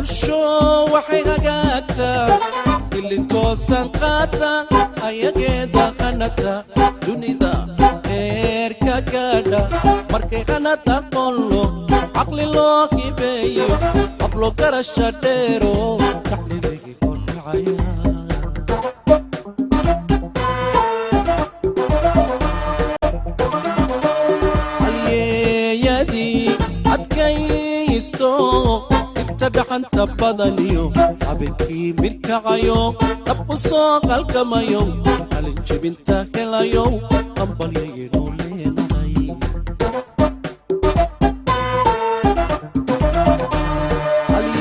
Bulsho waxay hagaagtaa ilintoosan qaata ayageeda qanata dunida heerka gaadha markay qanata qollo caqli loo hibeeyo hablo garasha dheero tacliligii kordhacaya. Halyeeyadii adkaysto irta dhaxanta badaniyo habeenkii mirkacayo dhab u soo qalkamayo qalin jibinta helayo hambalyaynu leenahay.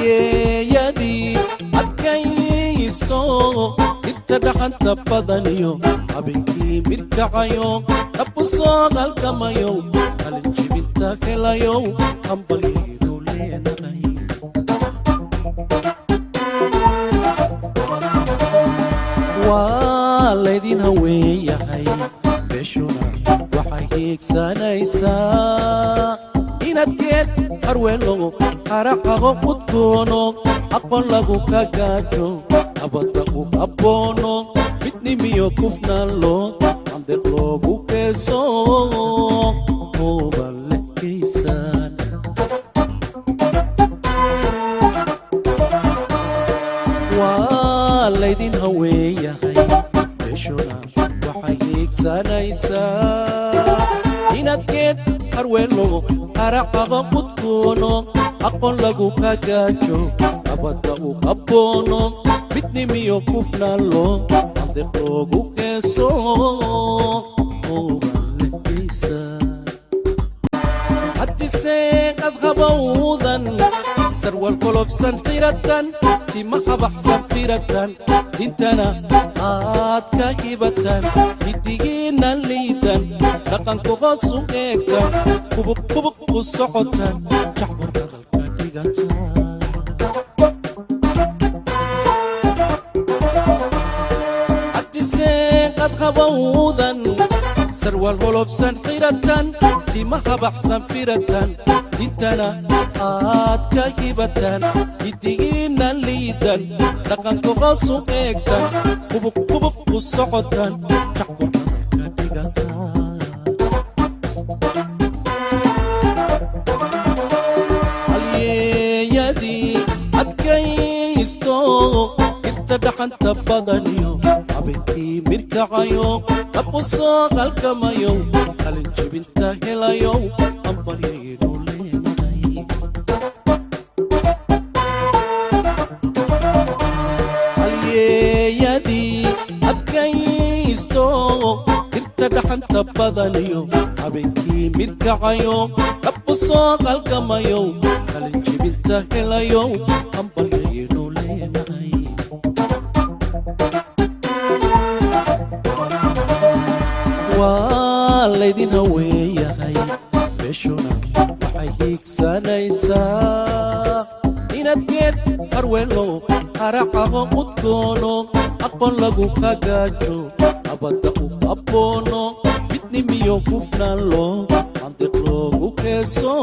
Halyeeyadii adkaysto irta dhaxanta badaniyo habeenkii mirkacayo dhab u soo qalkamayo qalin jibinta helayo hambalyaynu leenahay. Waa laydin haweeyahay beeshuna waxay hiigsanaysaa inaad geed harweelo haracaqo udgoono aqoon lagu kagaajo nabadda u abboono midnimiyo kufnaan loo andeq loogu keeso huba leh geysaan. Waa laydin haweeyahay beeshuna waxay hiigsanaysaa inaad geed harweelo haracaqo udgoono aqoon lagu kagaajo nabadda u abboono midnimiyo kufnaan loo andeq loogu keeso huba leh geysaan. Haddiseeqad habowdan sarwal kolofsan xiratan tima habaxsan firatan dintana aad ka hibatan hidigiinna liidan dhaqanku hoos u eegtan kubuq kubuq u socotan jacbur hadalka dhigatan. Haddiseeqad habowdan sarwal holobsan xiratan tima habaxsan firatan dintana aad ka hibatan hidigiinna liidan dhaqanku hoos u eegtan kubuq kubuq u socotan jacbur hadalka dhigatan. Halyeeyadii adkaysto irta dhaxanta badaniyo habeenkii mirkacayo dhab u soo qalkamayo qalin jibinta helayo hambalyaynu leenahay. Halyeeyadii adkaysto irta dhaxanta badaniyo habeenkii mirkacayo dhab u soo qalkamayo qalin jibinta helayo hambalyaynu leenahay. Waa laydin haweeyahay beeshuna waxay hiigsanaysaa inaad geed harweelo haracaqo udgoono aqoon lagu kagaajo nabadda u abboono midnimiyo kufnaan loo andeq loogu keeso.